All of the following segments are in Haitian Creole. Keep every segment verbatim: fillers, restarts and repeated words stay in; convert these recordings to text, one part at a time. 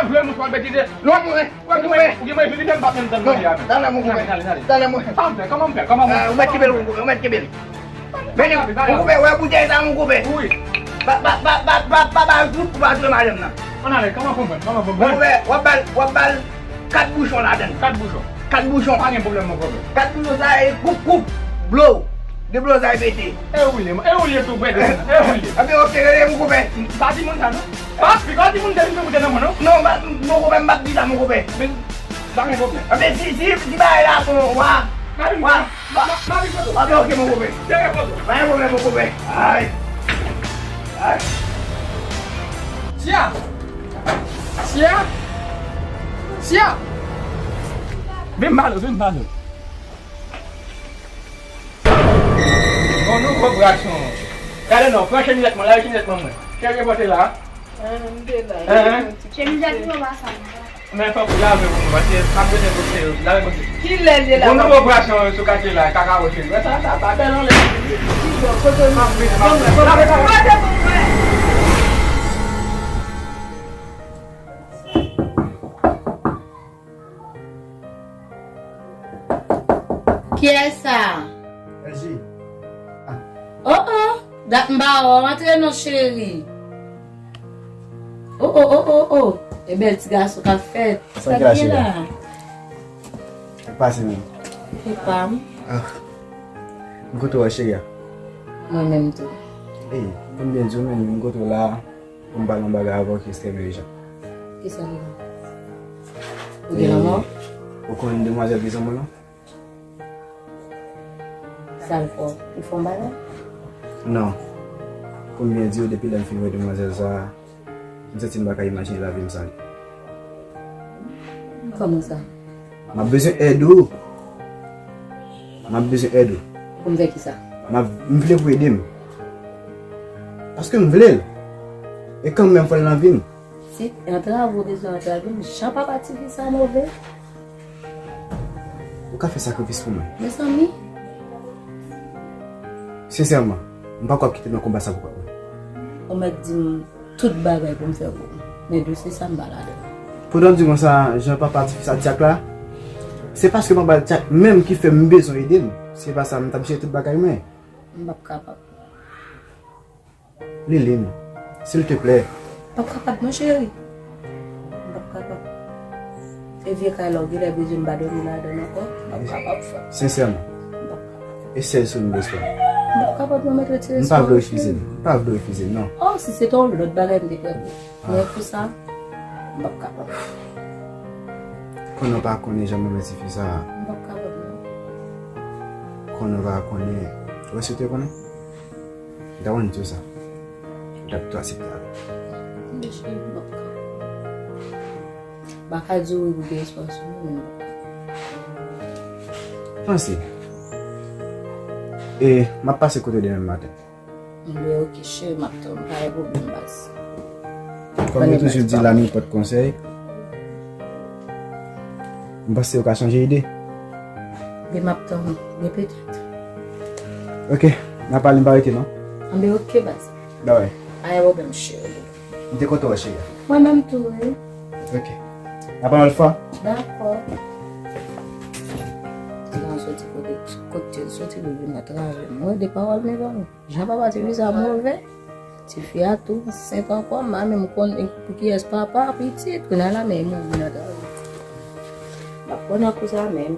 Lè moun pral betize. Non, mwen, mwen koupe. Ou gen mwen vini, m pa menm tann manje a menm. Talè, mwen koupe. Talè, mwen. Sa m fè? Kòman m fè? Kòman mwen? Ah, ou mèt kenbe l, ou mèt kenbe l. Vini, mwen koupe. Wè boutèy sa, mwen koupe. Wi. Ba, ba, ba, ba, ba, ba, ba, tout pou pa touye madanm nan. Ann ale, kòman konprann? Kòman konprann? Mwen koupe, w ap ba l, w ap ba l kat bouchon ladan l. Kat bouchon? Kat bouchon. Pa gen pwoblèm, mwen koupe. Kat bouchon sa, e koup, koup, blow. Deblozay pete. E ou li, e ou li tou, bwè de. E ou li. Anben, oke, rele mwen koupe. Pa di moun sa, non. Pa, pa di moun sa, nou te nan mwen, non. Non, ba, mwen koupe, m p ap di sa, mwen koupe. Men, pa gen pwoblèm. Anben, si, si, si bagay la bon, wa, wa, wa. Anben, oke, mwen koupe. Pa gen pwoblèm, mwen koupe. Ay. Ay. Tia! Tia! Tia! Vin ba nou, vin ba nou. Bon, nou pran bras nou. Gade non, pran chemizèt mwen, lave chemizèt mwen mwen. Cheri pote la. Ah, m te la. Hein? Chemizèt mwen pa sa. Men fòk ou lave pou nou, paske m ap bezwen pote, lave pote. Kilè l ye la? Bon, nou pran bras nou sou katye la, kakawo cheri. Wè sa, sa pa bèl anlè. Ki bò, kote nou? M ap vini, m ap vini. Lave, lave. Kote pou mwen? Kiyès sa? Èji. Ah. Oh, oh, dat m pa wè w antre non, cheri. Oh, oh, oh, oh, oh. E bèl ti gason k ap fèt. Sa k gen la? Pase menm. E pa m. Ah. M kontan wè w, cheri a. Mwen menm tou. Ey, pou m byen di w menm, m kontan w la. Pou m pale yon bagay avè w ki ekstrèmman ijan. Kisa li ye? Ou gen lanmò? Ou konn demwazèl ki zanmi w lan? Sa l fè w? Li fè w bagay? Non. Pou m byen di w, depi lè m fin wè demwazèl sa a, m santi m pa ka imajine lavi m san li. Kòman sa? M ap bezwen èd ou. M ap bezwen èd ou. Pou m fè kisa? M ap, m vle pou ede m. Paske m vle l. E kanmenm fò l nan vi m. Si antrave w bezwen antrave m, jan papa tifi sa move. Ou ka fè sakrifis pou mwen. Mezanmi. Sensèman, m pa kwè w ap kite m nan konba sa pou kont mwen. Ou mèt di m tout bagay pou m fè pou ou. Men dosye sa m pa ladan. Pandan w di konsa, jan papa tifi sa di ak la, se paske m ap ba l tchak menm ki fè m bezwen ede m. Se pa sa, m t ap jere tout bagay mwen. M p ap kapab. Liline, silteplè. M p ap kapab non, cheri. M p ap kapab. E vye kay la, ou genlè bezwen m pa dòmi ladan l ankò. M p ap kapab, frè. Sensèman. M p ap kapab. E sèl sou nou respè. M p ap kapab non, mèt retire sou ou, cheri. M pa vle w refize m. M pa vle w refize m, non. Oh, si se te yon lòt bagay, m te prè pou ou. Men pou sa, m p ap kapab. Konnen w pa konnen jan m renmen tifi sa a. M p ap kapab, non. Konnen w pa konnen. Ou wè si w te konnen? M ta konn di w sa. M t ap tou aksepte avè w. Mesye, m p ap ka. M pa ka di w wi pou gen espwa sou mwen, men m p ap ka. Panse. E, m ap pase kote w demen maten. Anben, oke, cheri, m ap tann ou. Pa gen pwoblèm, baz. Kòm yo toujou di, lanmou pòt konsèy. M panse ou ka chanje ide. Gen m ap tann ou. Gen petèt. Oke, n a pale, m pa rete non. Anben, oke, baz. Bye bye. Pa gen pwoblèm, cheri. M te kontan wè cheri a. Mwen menm tou, wi. Oke. N a pale lòt fwa. Dakò. Nan soti kote, kote soti pou vin nan travay. Mwen de pawòl, mezanmi. Jan papa tifi sa move. Tifi a tou ansent ankò, m pa menm konn pou kiyès papa, pitit, kounye a la men mouri nan travay. M ap pran nan kou sa menm.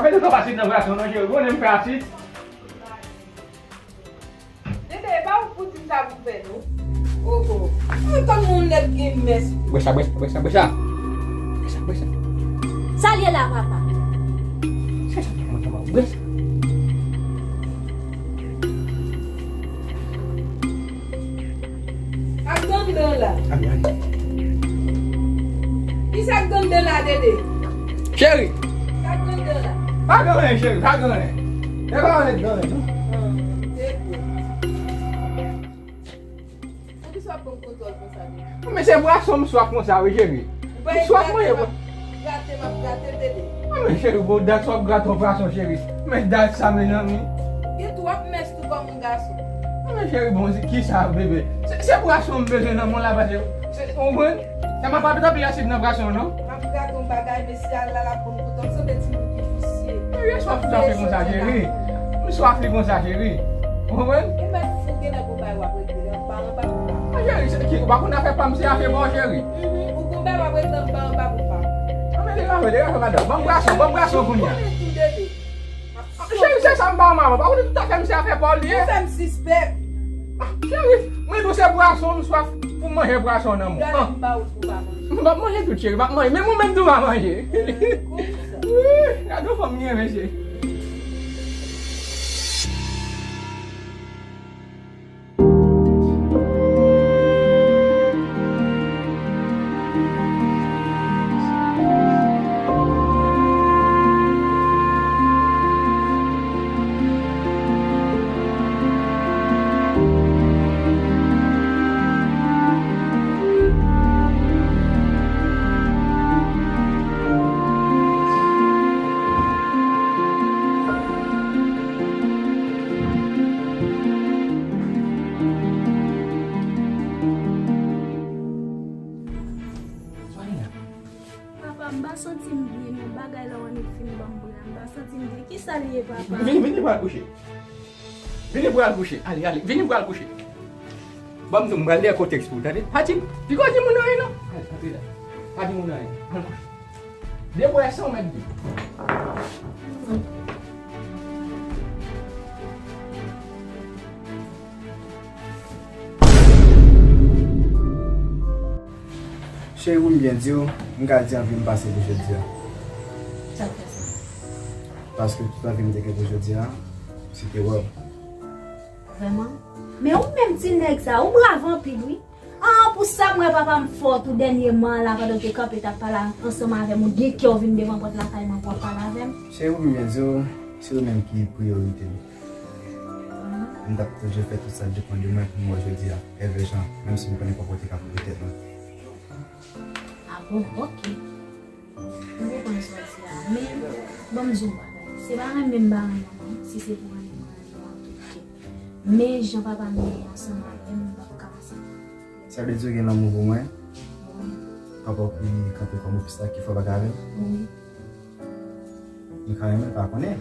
E nou ka pase nan vwason non, cheri. Bon, m fè asit. Dede, e pa ou pou di m sa pou fè, non? Oho. Mwen konn moun nèg gen mès. Bwè sa, bwè sa, bwè sa, bwè sa. Bwè sa, bwè sa. Sa l ye la, papa? Sa, sa, mwen, mwen, bwè sa. Ak dandan la. Ay, ay. Ki sa k dandan la, Dede? Cheri. Sa k dandan la. Pa gen anyen, cheri, pa gen anyen. E pa anyen k gen anyen, non. Ah, Dede. Poukisa w ap ban m kontwòl konsa, Dede? Men se bwason m swaf konsa, wi, cheri. M swaf manje, bwa. Grate, m ap grate, Dede. Ah, men cheri, bon, dat w ap grate yon bwason, cheri. Men dat sa, mezanmi. Gen twòp mès tou kòm yon gason. Ah, men cheri, bon, se ki sa, bebe? Se, se bwason m bezwen nan men w la, pase, se, w konprann? Sa m ap ap tanpri asid nan bwason, non? M ap grate yon bagay, mesye a la, l ap ban m kontwòl, m sanble timoun ki visye. Cheri, e swaf m swaf li konsa, cheri. M swaf li konsa, cheri. W konprann? Ou mèt fouke nan konpay w ap regle anba, anba, anba. Ah, cheri, se ki, ou pa konn afè pa m, se afè pa w, cheri. Mhm. Ou konpay w ap regle anba, anba, anba. Ah, men degaje, degaje, madanm. Ban m bwason, ban m bwason kounye a. Ou konnen tou, Dede. Ah, cheri, se sa m pa renmen avè w. Pa konn tout afè m, se afè pa w li ye. Ou fè m sispèk. Ah, cheri, mwen di w se bwason m swaf pou m manje bwason nan men w. Gade m ba ou pou w pa manje. M p ap manje tout, cheri, m ap manje. Menm ou menm tou pa manje. Wi, gade yon fanm m renmen, cheri. Papa, m pa santi m byen, non. Bagay la w annik fin ban m bra. M pa santi m byen. Ki sa l ye, papa? Vini, vini, pral kouche. Vini, pral kouche. Ale, ale. Vini, pral kouche. Ban m di w, m pral dèyè kotèks pou w, tande? Pa di, piko di moun anyen, non. Ale, antre la. Pa di moun anyen. Al kouche. Debwè san mèt de. Cheri, pou m byen di w, m ka di anvi m pase pou jodi a. Sa k fè sa? Paske tout anvi m te gen pou jodi a, se te wè w. Vrèman? Men ou menm ti nèg sa, ou brav anpil wi. Ah, pou sa m wè papa m fè w tou dènyèman la, pandan w te kanpe t ap pale ansanm avè m, ou gen kè w vin devan pòt lakay mwen pou w ap pale avè m? Cheri, pou m byen di w, se ou menm ki priyorite m. M t ap toujou fè tout sa k depann de mwen pou m wè jodi a, èvè jan, menm si m konnen pa pote ka pou tèt mwen. Ah bon, ok. M konprann sa w di a, men ban m di w yon bagay. Se pa renmen m pa renmen w non, si se pou renmen m renmen w an tout kè. Men jan papa m ye ansanm avè m, m p ap ka aksepte. Sa vle di w gen lanmou pou mwen? Wi. Papa w ki kanpe kòm obstak ki fè w pa ka avè m? Wi. M ka renmen l pa konnen?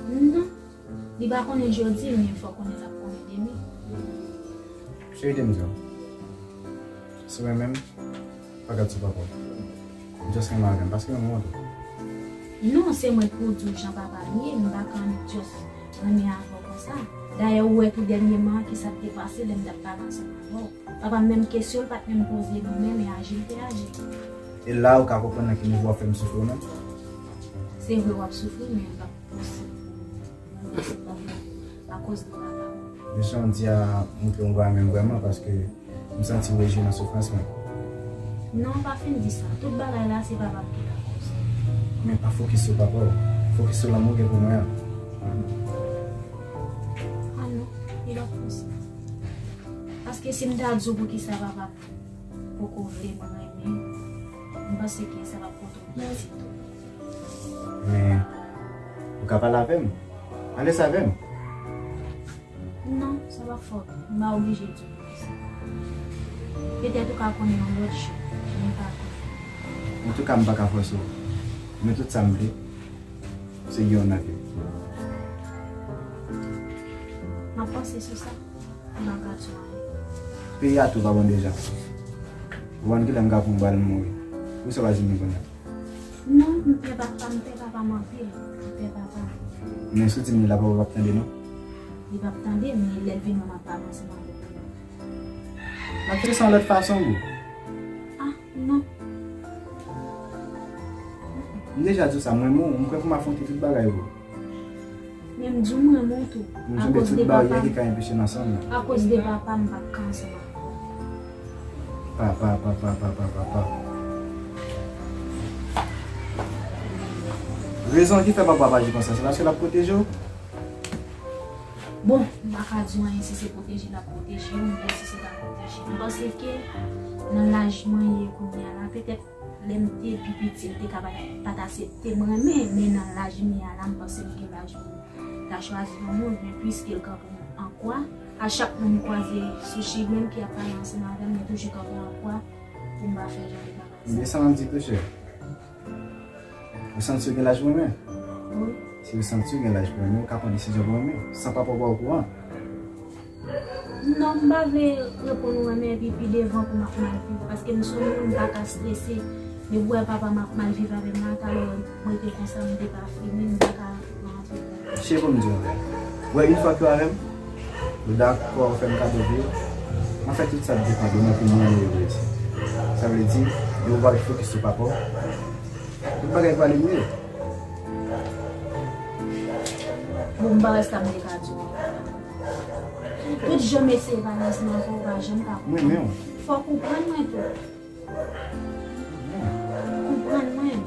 Non. Li pa konnen jodi, men fò konnen l ap konnen demen. Cheri, de m di w. Si w renmen m, pa gad sou papa w. Just renmen avè m, paske renmen w tou. Non, se mwen ki pou di w jan papa m ye, m pa ka just renmen avè w konsa. Dayè, ou wè tou dènyèman ki sa k te pase lè m t ap pale ansanm avè w. Papa m menm kesyon l pa t menm poze m, men, men aji l te aji. E la ou ka konprann nan ki nivo w ap fè m soufri w menm? Se vre w ap soufri, men l p ap posib pou mwen akoz de papa m. Men jan w di a montre w pa renmen m vrèman, paske m santi w rejwi nan soufrans mwen. Non, pa fin di sa. Tout bagay la, se papa m ki lakòz. Men pa fokis sou papa w. Fokis sou lanmou w gen pou mwen an. Ah non, li p ap posib. Paske si m ta di w poukisa papa m poko vle m renmen, m panse ke sa p ap pote w piti tou. Men, ou ka pale avè m. Alèz avè m. Non, sa p ap fè w byen. M pa oblije di w sa. Petèt ou ka konnen yon lòt jou, men pa konnen. Antouka, m pa ka fòse w. Men tout sa m vle, se gen yon lavi. M ap panse sou sa. M pa ka di w anyen. Peyi a tou pa bon deja. Ou konn kilè m ka konn pral mouri. Ou sa w a di m kounye a? Non, m pè papa, m pè papa m anpil. M pè Men si w di m li la, papa p ap tande, non? Li p ap tande, men lè l vin wè m ap pale ansanm avè l. L ap fè sa yon lòt fason, bro. Ah, non. M deja di w sa, mwen, mwen, m prè pou m afwonte tout bagay, bro. Men m di w mwen, mwen tou. M janbe tout baryè ki ka enpeche n ansanm nan. Akoz de papa m, m p ap ka ansanm avè w. Papa, papa, papa, papa. Rezon ki fè papa w aji konsa, se paske l ap pwoteje w? Bon, m pa ka di w anyen si se pwoteje l ap pwoteje w, oubyen si se pa pwoteje. M panse ke nan laj mwen ye kounye a la, petèt lè m te pi piti, m te ka pa, pa t aksepte m renmen, men nan laj m ye a la, m panse m gen laj pou m ta chwazi yon moun, men piske l kanpe an kwa, a chak moun m kwaze sou chimen m ki ap pale ansanm avè m, mwen toujou kanpe an kwa pou m pa fè jan de bagay sa. Men sa m ap di tou, chè. Ou santi w gen laj pou renmen? Wi. Si ou santi w gen laj pou renmen, ou ka pran desizyon pou renmen, san papa w pa okouran. Non, m pa vle reponn ou renmen epi pi devan pou m ap mal viv, paske m se yon moun m pa ka strese. Depi w wè papa m ap mal viv avè m la, talè m rete konsa, m te pa fini, m pa ka rantre. Cheri, pou m di w yon bagay. Ou wè, yon fwa ke w avè m, ou dakò fè m kado vi w, m ap fè tout sa k depann de mwen pou mwen ale reyisi. Sa vle di, lè ou va ret fokis sou papa w, tout bagay prale mye. Bon, m pa wè sa m te ka di w. Tout jan m eseye pale ansanm avè w, ou pa janm ka konprann. Mwen menm. Fòk ou konprann mwen tou. Konprann mwen.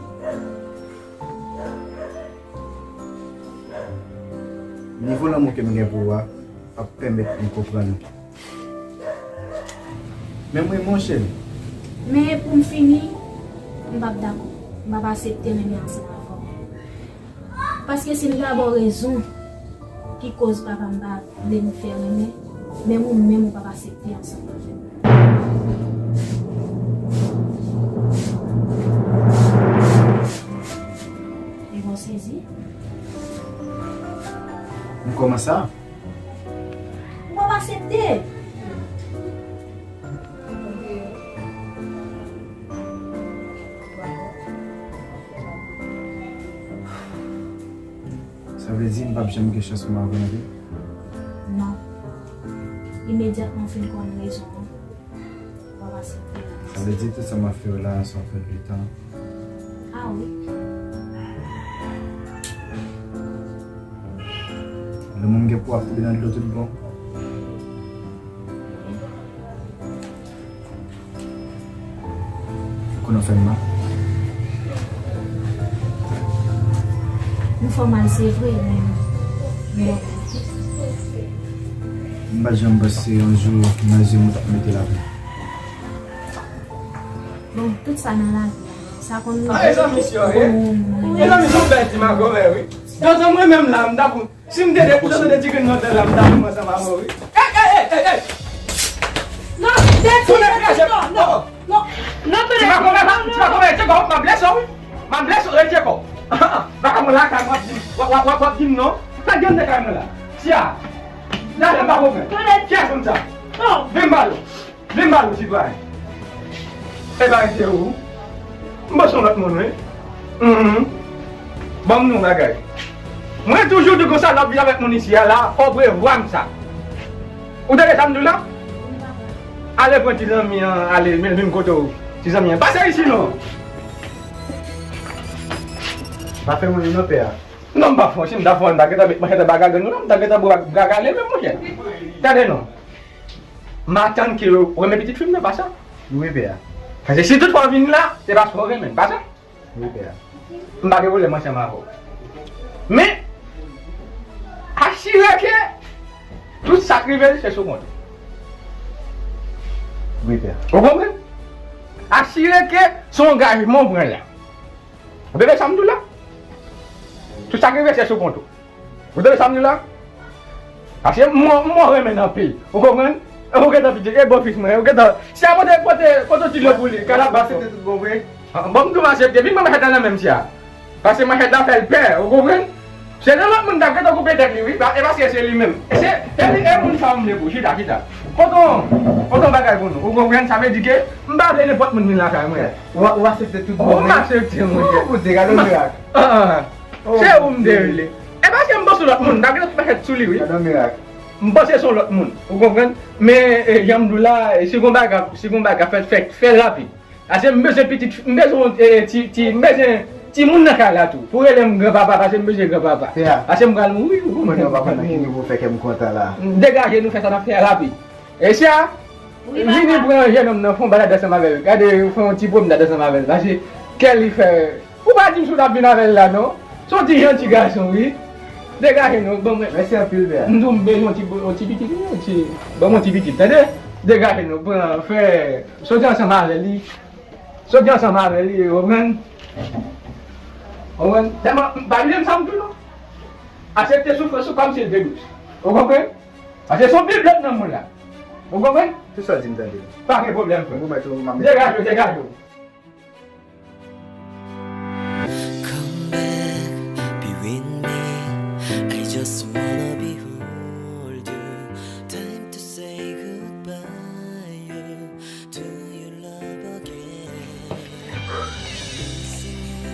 Nivo lanmou ke m gen pou ou a p ap pèmèt m konprann ou. Men mwen, monchè. Men pou m fini, m p ap dakò. M p ap aksepte renmen ansanm avè w. Paske si m ta ba w rezon ki koz papa m pa vle m fè renmen, menm ou menm ou p ap aksepte ansanm avè m. E bon sezi. M kòmanse a. Ou p ap aksepte. Sa vle di m p ap janm gen chans pou m avè w ankò? Non. Imedyatman w fin konn rezon an, w ap aksepte. Sa vle di tout sa m ap fè w la, se yon pèt de tan. Ah wi. Lè moun gen pou ap tonbe nan dlo tout bon. Ou konnen w fè m mal. M fè w mal, se vre, men m bon. M pa t janm panse yon jou nan zye m ou t ap mete lapli. Bon, tout sa nan lavi a, sa konn rive. Ah, mezanmi, sè, wi. Mezanmi, se yon bèl ti magòmè, wi. Tonton, mwen menm la, m ta pou Si m te de, jan de ti grenn nan tè la, m ta mouri ansanm avè w, wi. Ey, ey, ey, ey, ey! Non, Betty, Betty, non, non, non, non, Betty, non, non. Ti makomè, ti makomè, rete kò w, m ap blese w, wi. M ap blese w, rete kò w. Baka mwen lakay, w ap di m, w ap, w ap, w ap di m non. Sa gen de kay mwen la. Tia. La, la, m pa konprann. Kiyès moun sa? Non. Vin m pale w. Vin m ba nou sitwayen. E ba rete ou. M panse yon lòt moun, wi. Mhm. Ban m yon bagay. Mwen toujou di konsa, lè w ap viv avèk moun isi a la, fò w prevwa m sa. Ou tande sa m di w la? Ale pran ti zanmi an, ale, men vin kote w. Ti zanmi an. Pase isi non. Pa fè moun non pè a. Non, m pa fè w, si m ta fè w, m ta gentan met manchèt anba gagann ou non, m ta gentan bo w ak gagann li menm, monchè. Tande non. M atann ke w renmen pitit fi m nan, pa sa? Wi, pè a. Paske si tout fwa w vin la, se paske w renmen m, pa sa? Wi, pè a. M pa gen pwoblèm ansanm avè w. Men, asire ke tout sa k rive l, se sou kont ou. Wi, pè a. Ou konprann? Asire ke se yon angajman w pran la. Ou tande sa m di w la? Tout sa k rive, se sou kont ou. Ou tande sa m di w la? Paske m, m, m renmen l anpil. Ou konprann? Ou gentan piti, e bòfis mwen, ou gentan. Si a pote, pote, pote yon ti dlo pou li, kalabas. Aksepte tout bon vre? Ah, bon, m tou aksepte. Vin pran manchèt la nan men m, tia. Paske manchèt la fè l pè, ou konprann? Se yon lòt moun k ap gentan koupe tèt li, wi. E paske se li menm. E se, e li, e moun sa m vle pou. Chita, chita. Pote yon, pote yon bagay pou nou. Ou konprann? Sa vle di ke m pa vle nenpòt moun vin lakay mwen. Ou, ou aksepte tout bon vre? M aksepte, monchè. Ou, ou di, gade yon mirak. Ah, ah. Se ou m te rele. E paske m panse Lòt moun, n ta gentan fè tèt sou li, wi. Gade yon mirak. M panse se yon lòt moun. Ou konprann? Men, e, jan m di w la, e, si gon bagay, si gon bagay fè, fè, fè l rapid. Paske m bezwen pitit, m bezwen, e, ti, ti, m bezwen timoun nan kay la tou. Pou rele m granpapa, paske m bezwen granpapa. Pè a. Paske m pral mouri, ou konprann? Konnen w pa konn nan ki nivo fè kè m kontan la. Degaje nou fè sa n ap fè a rapid. E sa, vini pran jennonm nan, fè yon balad ansanm avè l. Gade, fè yon ti pwomnad ansanm avè l. Paske kè li fè. Ou pa di m si w t ap vin avè l la, non. Se yon ti janti gason, wi. Degaje nou, ban mwen. Mèsi anpil, pè. M di w m bezwen yon ti, yon ti pitit, wi, yon ti, ban mwen yon ti pitit, tande? Degaje nou, pran, fè, soti ansanm avè li. Soti ansanm avè li, ou konprann? Ou konprann? Tèlman, m pa bliye m sa m di w, non. Aksepte soufrans ou kòmsi l te dous. Ou konprann? Paske se yon pil blòt nan mond la. Ou konprann? Se sa w di m tande. Pa gen pwoblèm, frè. M pwomèt ou, m ap mete. Degaje w, degaje w. Come back, be with me. I just wanna behold you. Time to say goodbye to your love again. Missing you,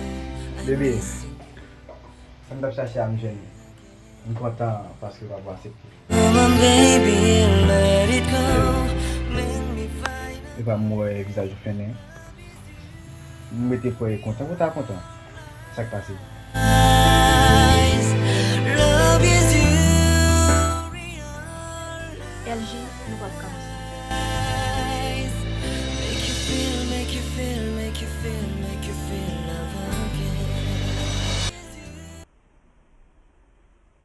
I'm Baby, missing sa m t ap chache a, m jwenn li. M kontan paske w aksepte. Come on, baby, let it go. Make me find. Epa m wè vizaj ou fennen. M rete kwè kontan, ou ta kontan. Sa k pase?